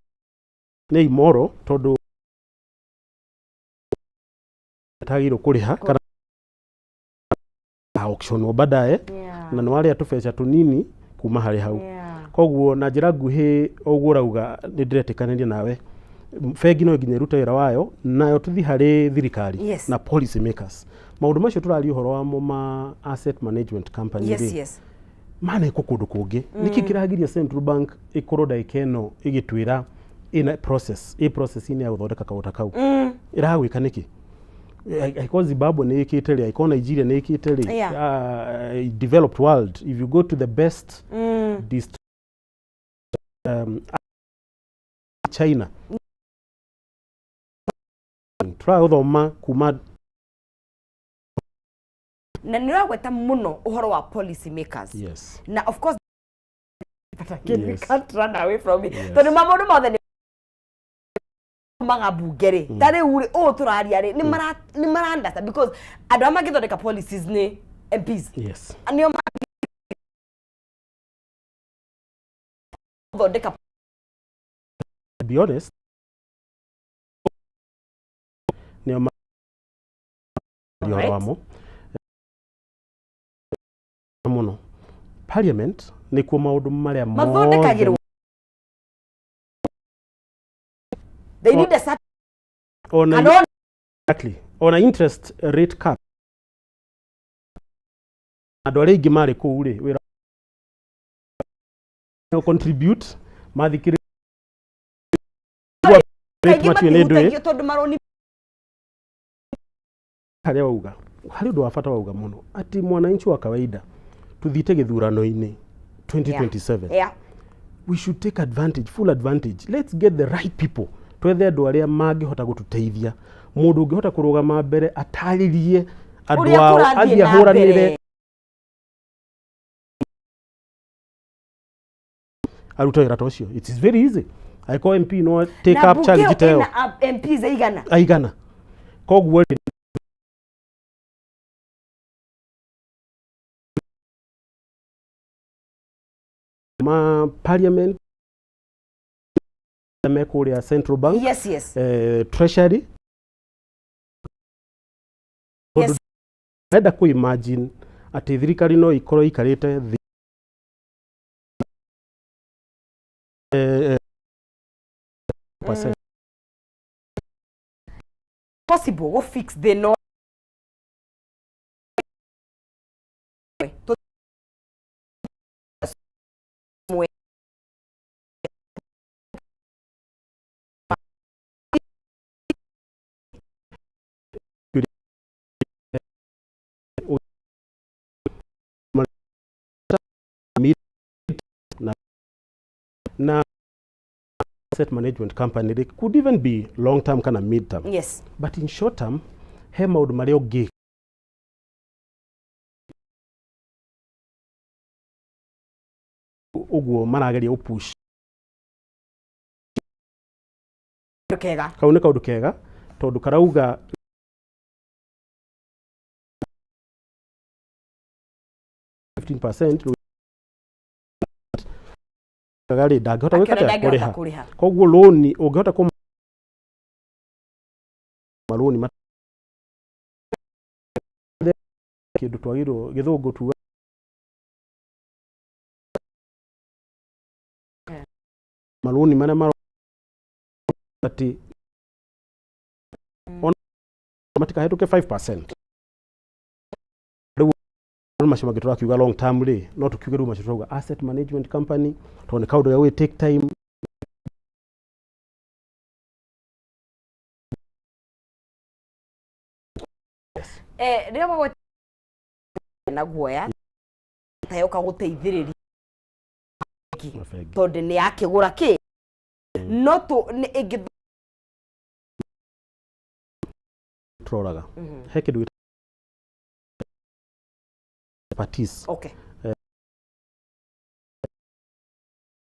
nĩ imoro, tondũ tagĩrĩirwo kũrĩha kana auctionwo baadaye, na nĩ warĩa tũbeca tũnini. Kuma harĩ hau. Koguo na njĩra nguhĩ ũguo ũrauga, nĩ ndĩretĩkanĩria nawe, bengi no nginya ĩrute wĩra wayo, nayo tũthiĩ harĩ thirikari na policy makers. Maũndũ macio tũraria ũhoro wamo ma asset management company rĩ, manekwo kũndũ kũngĩ. Nĩkĩ kĩragiria Central Bank ĩkorwo ndagĩka ĩno ĩgĩtwĩra ĩna process, ĩ process-inĩ ya gũthondeka kaũndũ ta kau? Ĩragwĩka nĩkĩ? Angĩkorwo Zimbabwe nĩ ĩkĩte rĩ, angĩkorwo Nigeria nĩ ĩkĩte rĩ, developed world, if you go to the best China, tũragũthoma kuma. Na nĩ ũragweta mũno ũhoro wa policy makers. Na of course, but again, we can't run away from it, tondũ maũndũ mothe nĩ maga mbunge rĩ. Ta rĩu rĩ, ũũ tũraria rĩ, nĩ marandata because andũ arĩa mangĩthondeka policies nĩ MPs. Nĩo mangĩthondeka. To be honest, nĩo ũhoro wamo mũno. Parliament nĩkuo maũndũ marĩa mothe mathondekagĩrwo. They need a certain ona kana ona Exactly. Ona interest rate cap, andũ arĩa aingĩ marĩ kũu rĩ, wĩra no contribute mathikĩrĩria kaingĩ matiũĩ nĩ ndũĩ. Matihutagio tondũ maroni. Harĩa wauga harĩ ũndũ wa bata, wauga mũno atĩ mwananchi wa kawaida, tuthiĩte gĩthurano-inĩ 2027, we should take advantage, full advantage. Let's get the right people. Twethe andũ arĩa mangĩhota gũtũteithia, mũndũ ũngĩhota kũrũgama mbere atarĩrie andũ ũrĩa ao, kũrathiĩ athiĩ na ahũranĩre mbere. Arute wĩra ta ũcio. It is very easy angĩkorwo MP no take Na up mbunge challenge ĩyo ta ĩyo. ĩna MPs aigana? Aigana. Koguo rĩ, ma parliament me kũrĩa Central Bank, Treasury, renda kũ imagine atĩ thirikari no ikorwo ikarĩte thĩ percent. Possible go fix thĩna mwe. Na asset management company, they could even be long term kana mid term, but in short term he maũndũ marĩa ũngĩ ũguo marageria gũpush. Kaũndũ kega. Kau nĩ kaũndũ kega tondũ karauga 15% rĩu rĩ ndangĩhota gwĩka Akĩona atĩa? ndangĩhota kũrĩha. Kũrĩha. Koguo loni ũngĩhota kũ marũni kĩndũ twagĩrĩirwo gĩthũngũ tuga marũni marĩa maro atĩ ona matikahĩtũke 5%. Rĩu macio mangĩ tũrakiuga long term rĩ, no tũkiuge rĩu macio tũrauga asset management company, tondũ nĩ kaũndũ gagwĩ take time. Rĩrĩa wagweta na guoya ta yoka gũteithĩrĩria Mabengi. Tondũ nĩ yakĩgũra kĩ no tũ nĩ ĩngĩ Tũroraga he kĩndũ gĩtagwo expertise.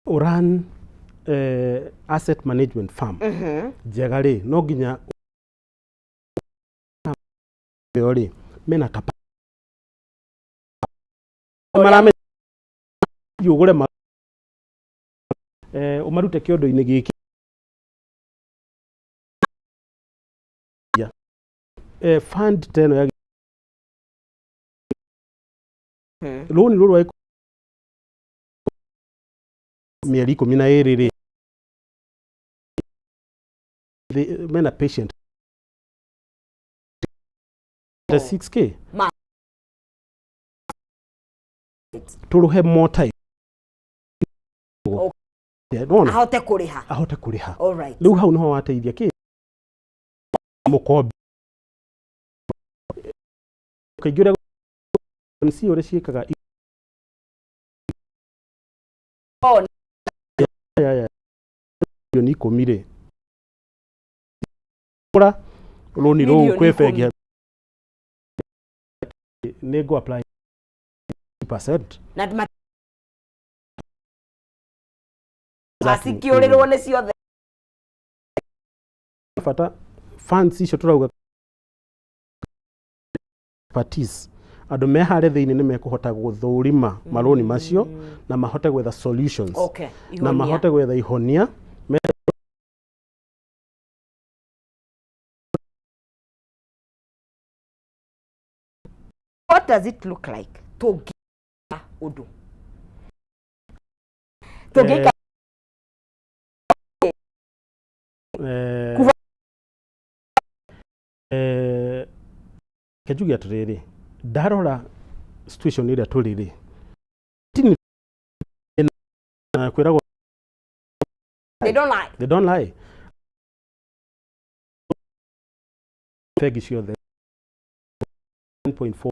Ũran asset management firm njega rĩ, no nginya ĩyo rĩ mena kapa maramenya ũgũre ma ũmarute kĩondo-inĩ gĩkĩ fund ta ĩno ya rũni rũrũ. Mĩeri 12 rĩ, mena patient 6K. Tũrũhe more time. Nĩwona? Ahote kũrĩha. Ahote kũrĩha. All right. Rĩu hau nĩho wateithia kĩ mũkombi. Kaingĩ ũrĩa MC ũrĩa ciĩkaga ya 10 milioni rĩ, kũra rũni rũu Milioni kwĩ bengi nĩ ngũ apply percent. Na acikĩũrĩrwo nĩ ciothe. Bata funds icio tũrauga expertise, andũ me harĩa thĩinĩ nĩ mekũhota gũthũrima marũni macio na mahote gwetha solutions na Ihonia. Mahote gwetha ihonia. What does it look like tũngĩka ũndũ tũngĩka? Reke njuge atĩrĩrĩ, ndarora situation ĩrĩa tũrĩ rĩ, tini na kwĩragwo They don't lie. They don't lie. Bengi ciothe 1.4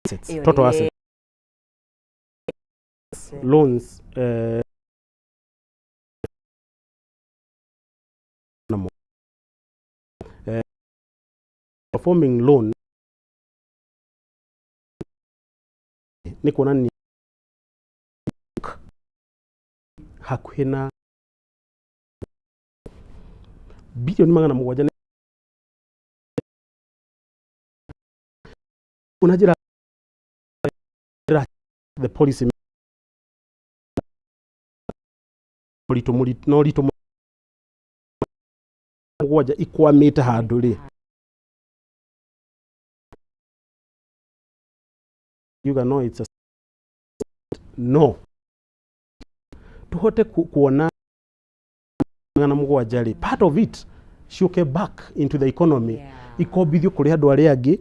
assets, Ĩyo total assets, loans na performing loan nĩ kuonania hakuhĩ na 700 bilioni na njĩra the policy ũritũ mũritũ na ũritũ 7 ikwamĩte handũ rĩ, yuga no, it's a no tuhote kuona 700 rĩ, part of it ciũke back into the economy, ikombithio kũrĩ andũ arĩa angĩ,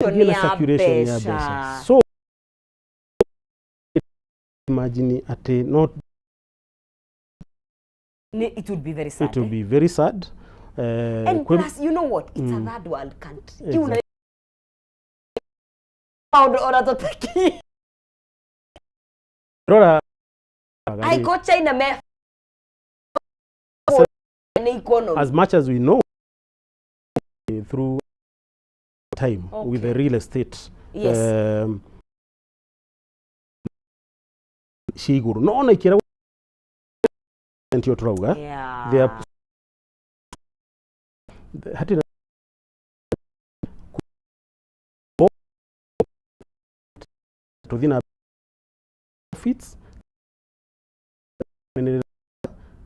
kũgĩe na ya circulation ya mbeca. Mbeca. So imagine atĩ no It would be very sad. It will be very sad. And plus, you know what, it's a third world country. Kiu maũndũ ona tũtaki Rora. Aiko China me nĩ economy. As much as we know through time with the real estate ci igũrũ, no ona ikĩra tio tũrauga they are hatirĩ tũthiĩ na profits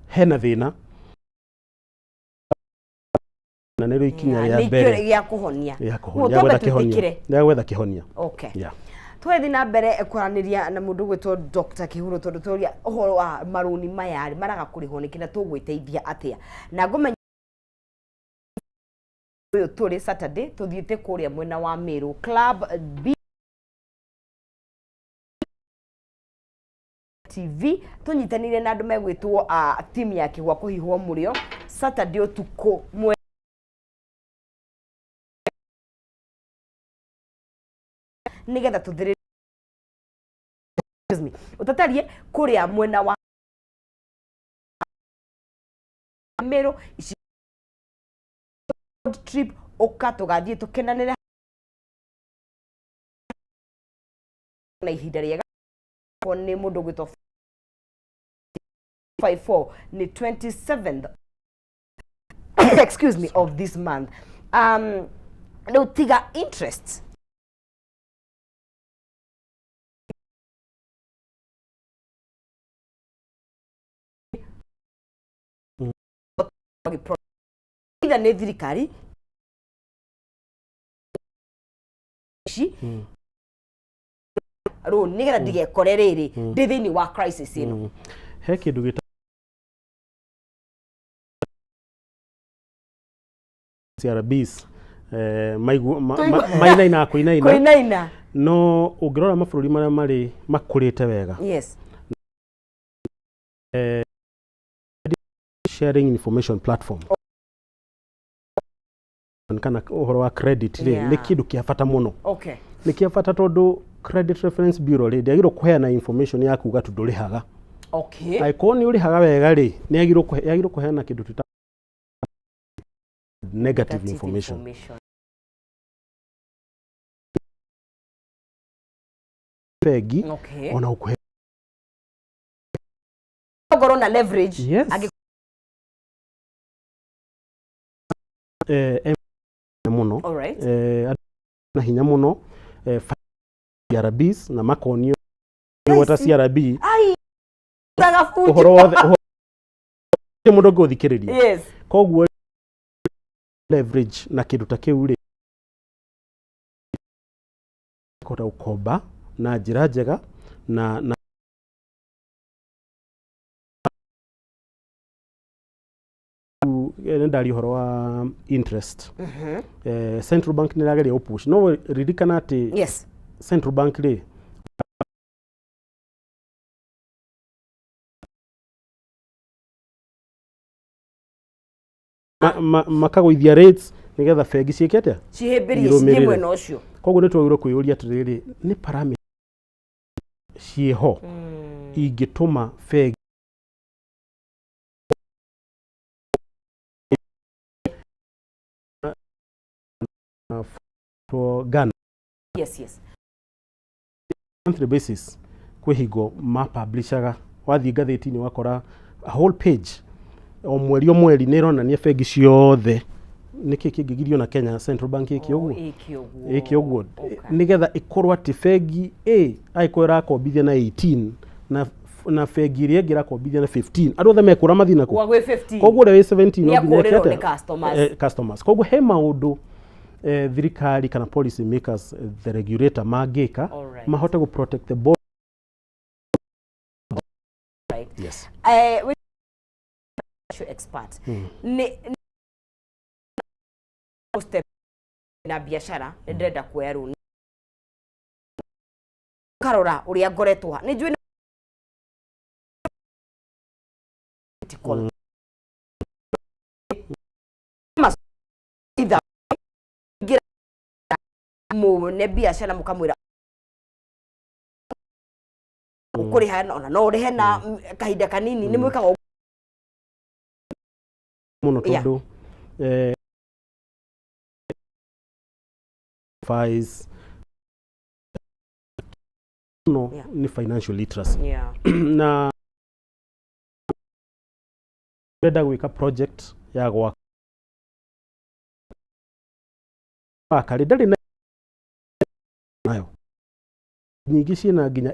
hena thĩna na nĩrĩo ikinya rĩa Nĩkĩo mbere gĩa kũhonia. Rĩa Ũguo kũhonia, rĩa twambe gwetha kĩhonia, twĩtĩkĩre. Rĩa gwetha kĩhonia. Twethiĩ na mbere kwaranĩria na mũndũ ũgwĩtwo Dr. Kihuro, tondũ tũria ũhoro wa marũni maya rĩ, maraga kũrĩhwo nĩkĩ na tũgwĩteithia atĩa, na ngũmenya ũyũ tũrĩ Saturday tũthiĩte kũrĩa mwena wa Meru, Club B TV, tũnyitanĩire na andũ megwĩtwo team ya Kĩgwa kũhihwo mũrĩo, Saturday ũtukũ mwe nĩgetha tũthĩrĩrie, excuse me, ũtatarie kũrĩa mwena wa Meru ici road trip, ũka tũgathiĩ tũkenanĩre na ihinda rĩega. Nĩ mũndũ ũgwĩtwo 54, nĩ 27th, excuse me, of this month. Rĩu tiga interest either nĩ thirikari. Ici rũni nĩgetha ndigekore rĩrĩ ndĩ thĩinĩ wa crisis ĩno. He kĩndũ gĩta CRBs mainaina kũinaina. Kũinaina. No ũngĩrora mabũrũri marĩa marĩ makũrĩte wega, sharing information platform kana ũhoro wa credit rĩ, nĩ kĩndũ kĩa bata mũno. Nĩ kĩa bata tondũ Credit Reference Bureau rĩ, ndĩagĩrĩirwo kũheana information ya kuga tu ndũrĩhaga. Angĩkorwo nĩ ũrĩhaga wega rĩ, nĩ yagĩrĩirwo kũheana kĩndũ twĩta negative information. Information. Bengi ona gũkũhe Ngorwo na leverage. Yes. Mũno. Andũ na hinya mũno CRBs na makonio gwata CRB. Ai, tagabunjo. Ũhoro wothe mũndũ ũngĩgũthikĩrĩria. Koguo leverage na kĩndũ ta kĩu rĩ, kũhota gũkomba na njĩra njega na nĩ ndaria ũhoro wa interest. Central bank nĩ ĩrageria gũpush, no ririkana atĩ central bank rĩ, makagũithia rates nĩgetha bengi ciĩke atĩa? Cihĩmbĩrie cithiĩ Irũmĩrĩre. Mwena ũcio. Koguo nĩ twagĩrĩirwo kwĩyũria atĩrĩrĩ, nĩ parameter ciĩho ingĩtũma bengi for Ghana monthly basis kwĩ hingo mapublishaga, wathiĩ ngathĩti-inĩ wakora a whole page o mweri o mweri nĩ ĩronania bengi ciothe. Nĩkĩ kĩngĩgirio na Kenya Central Bank ĩke ũguo? Ĩke ũguo. Ĩke ũguo nĩgetha ĩkorwo atĩ bengi A angĩkorwo ĩrakombithia na 18 na bengi ĩrĩa ĩngĩ ĩrakombithia na 15, andũ othe mekũra mathiĩ nakũ? Gwa gwĩ 15. Koguo ũrĩa wĩ 17 no nginya eke Nĩekũrĩrwo atĩa? nĩ customers. Customers. Koguo he maũndũ thirikari kana policy makers, the regulator mangĩka mahote gũ protect the board. Yes. With expert nĩ step na biacara nĩ ndĩrenda kuoya rũni, karora ũrĩa ngoretwo nĩ njũĩ critical. Either ingĩra mũne biacara mũkamwĩra ũkũrĩha ona no ũrĩhe na kahinda kanini, nĩ mwĩkaga ũguo? Mũno tondũ files no nĩ financial literacy na ndĩrenda gwĩka project ya gwaka rĩ, ndarĩ nayo nyingĩ ciĩna nginya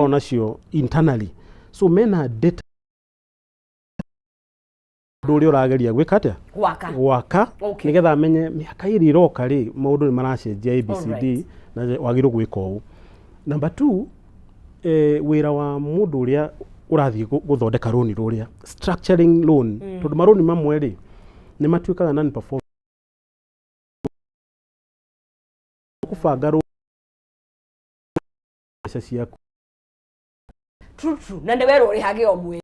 nacio internally, so mena data ũndũ ũrĩa ũrageria gwĩka atĩa? Gwaka. Gwaka. Nĩgetha amenye mĩaka ĩrĩ ĩroka rĩ, maũndũ nĩ maracenjia ABCD na wagĩrĩirwo gwĩka ũũ. Number two, wĩra wa mũndũ ũrĩa ũrathiĩ gũthondeka rũni rũrĩa, structuring loan, tondũ marũni mamwe rĩ, nĩ matuĩkaga non perform kũbanga rũni mbeca ciaku. True, true. Na nĩ werwo ũrĩhage o mweri.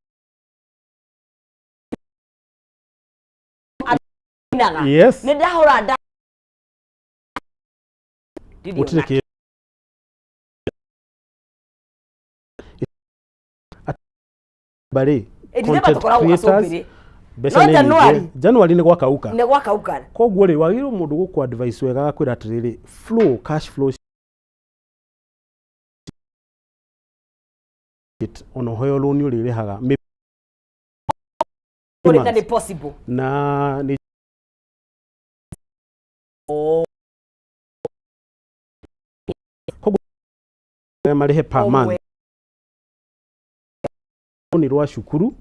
Inaga. Nĩ ndahũra nda. Ndirĩ Gũtirĩ ona kĩ barĩ December content tũkoragwo creators, gacũmbĩrĩ. Mbeca No nĩ January. nyingĩ. January nĩ gwakauka. Nĩ gwakauka. Koguo rĩ, wagĩrĩirwo mũndũ gũkũ advice wega agakwĩra atĩrĩrĩ, flow cash flow it ona ũheo loan ũrĩrĩhaga Kũrĩ nĩ possible. Na nĩ koguo marĩhe per O month mweri. Rũni rwa cukuru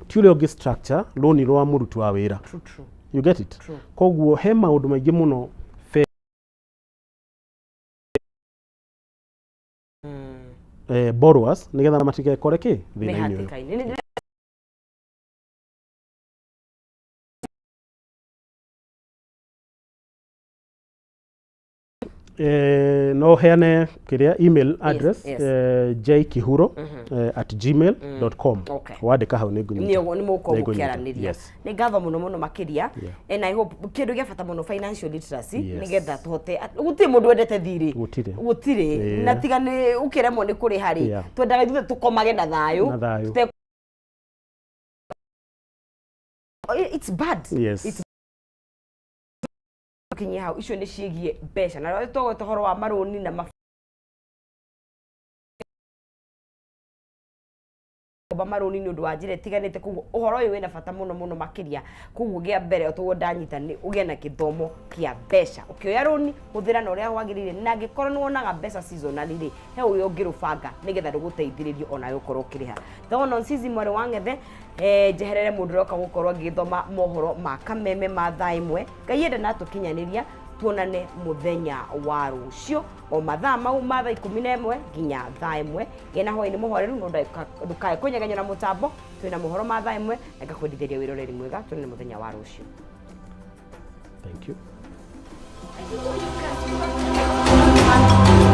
ti ũrĩa ũngĩ structure rũni rwa mũruti wa wĩra. True, true. You get it? True. Koguo he maũndũ maingĩ mũno. borrowers nĩgetha matigekore kĩ thĩna-inĩ ũyũ. Mĩhatĩka-inĩ. No heane kĩrĩa email address, jkihuro @gmail.com. Wandĩka hau nĩ ngũnyita. Nĩ mũgũkorwo Nĩngũnyita. mũkĩaranĩria. Yes. Nĩ ngatho mũno mũno makĩria. And I hope kĩndũ gĩa bata mũno, financial literacy, nĩgetha tũhote. Gũtirĩ mũndũ wendete thirĩ. Gũtirĩ. Gũtirĩ. Na tiga nĩ ũkĩremwo nĩ kũrĩha rĩ, twendaga ithuĩ tũkomage na thayũ. Na thayũ. It's bad. It's kinyie hau. Icio nĩ ciĩgiĩ mbeca na twagweta ũhoro wa marũni na marũni nĩ ũndũ wa njĩra ĩtiganĩte. Koguo ũhoro ũyũ wĩna bata mũno mũno makĩria. Koguo gĩa mbere, o toguo ndanyita, nĩ ũgĩe na gĩthomo kĩa mbeca. Ũkĩoya rũni, hũthĩra na ũrĩa wagĩrĩire, na angĩkorwo nĩ wonaga mbeca seasonally rĩ, he ũrĩa ũngĩrũbanga nĩgetha rũgũteithĩrĩrie onawe ũkorwo ũkĩrĩha. Thogona Nsizi mwarĩ wa ng'ethe, njeherere mũndũ ũroka gũkorwo agĩthoma mohoro ma Kameme ma thaa 1. Ngai enda na tũkinyanĩria, tuonane mũthenya wa rũciũ o mathaa mau ma thaa 11 nginya thaa 1. Gĩa na hwaĩ-inĩ mũhoreru, no ndũkae kũnyegenya na mũtambo. Twĩna mohoro ma thaa 1 na ngakwendithĩria wĩroreri mwega. Tuonane mũthenya wa rũciũ. Thank you.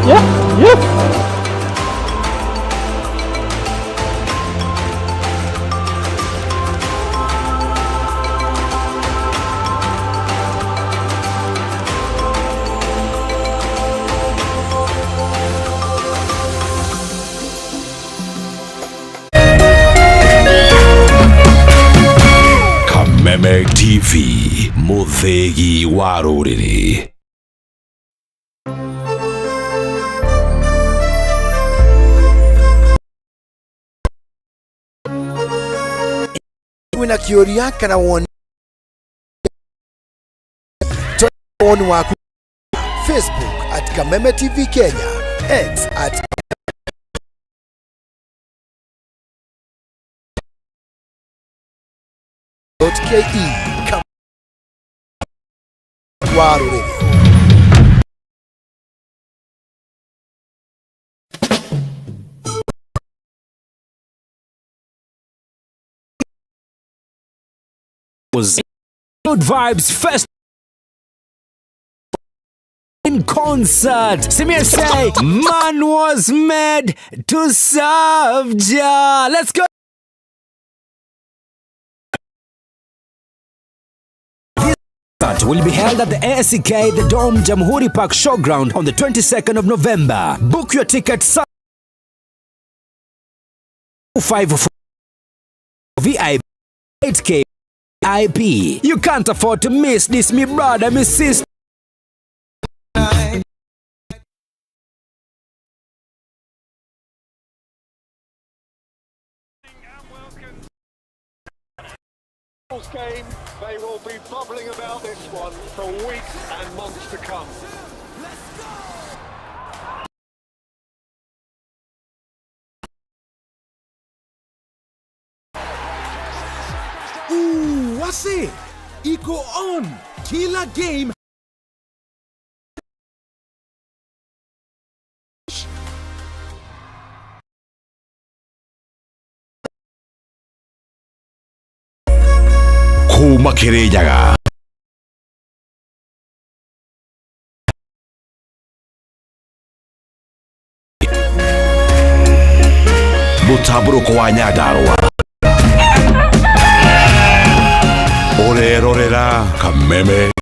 Yeah. Kameme TV, mũthĩgi wa rũrĩrĩ. Wina kĩũria kana woni, woni waku Facebook @KamemeTV Kenya, X at .ke wa rũrĩrĩ. Was Good Vibes Fest in concert. Simia say, man was made to serve Jah. Let's go. This will be held at the ASCK The Dome Jamhuri Park Showground on the 22nd of November. Book your tickets 5 VIP 8K IP. You can't afford to miss this, me brother, me sister. Game, they will be bubbling about this one for weeks and months to come. Ooh, wase iko on kila game. Kuma Kirinyaga, mũtambũrũko wa Nyandarũa, ũrerorera Kameme.